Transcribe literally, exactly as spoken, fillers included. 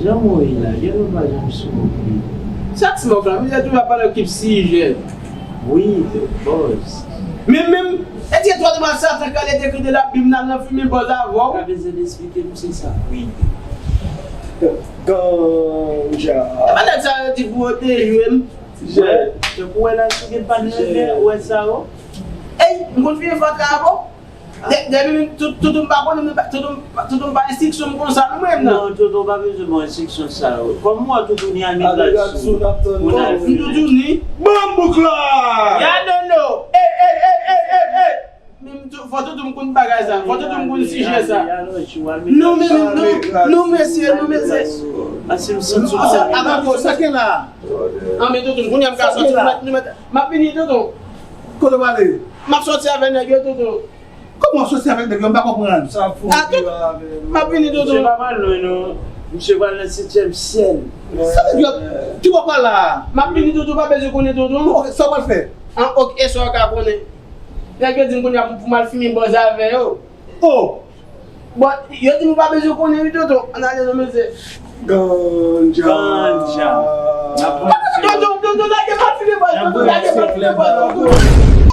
Jan mwen ye la, gen nou pa janm sou oubli. Sa ti mòf la, misye toujou ap pale ekip sijè. Wi, bòz. Menm, menm, e ti etwal de mwa satan kale te kite la bib nan nan fimen bòz avè w. Pa bezwen esplike m se sa. Wi. Ganja. E pa nèg sa yo di pou yo te jwe m. Jè. Tankou wè la sou gen pa nan lè, wè sa yo. Ey, m konn fini fatra avè w. Depi tout, tout m pa konnen, tout, tout m pa enstriksyon m konsa, nou menm nan. Non, tout ou pa bezwen bon enstriksyon sa yo. Kòm ou tout ou ni al met la sou. Pou n al fini. Tout ou ni. Banm bouk la! Ya dodo! Ey, ey, ey, ey, ey, ey! Menm tou, fò tout m konn bagay sa, fò tout m konn sijè sa. Non, men, non, non, mesye, non, mesye. Ase m santi. Atako, sa gen la? An, men tout m, kounye a m ka soti, nou mèt, nou mèt, m ap vini, tonton. Kote w ale? M ap soti avè nèg yo, tonton. Kòman w soti avèk nèg yo? M pa konprann. Sa fout. M ap vini, tonton. Misye pa pral lwen, non. Misye pral nan setyèm syèl. Sa nèg yo, ki bò pral la? M ap vini, tonton, pa bezwen konnen, tonton. Ok, sa w pral fè? An, ok, e sa w ka konnen. Nèg yo di m kounye a pou, pou m al fimen bòz avè yo. Oh! Bon, yo di m ou pa bezwen konnen wi, tonton. Ann ale non, mesye. Ganja. Ganja. Tonton, tonton, lage m al fimen bòz, tonton, lage m al fimen bòz, tonton.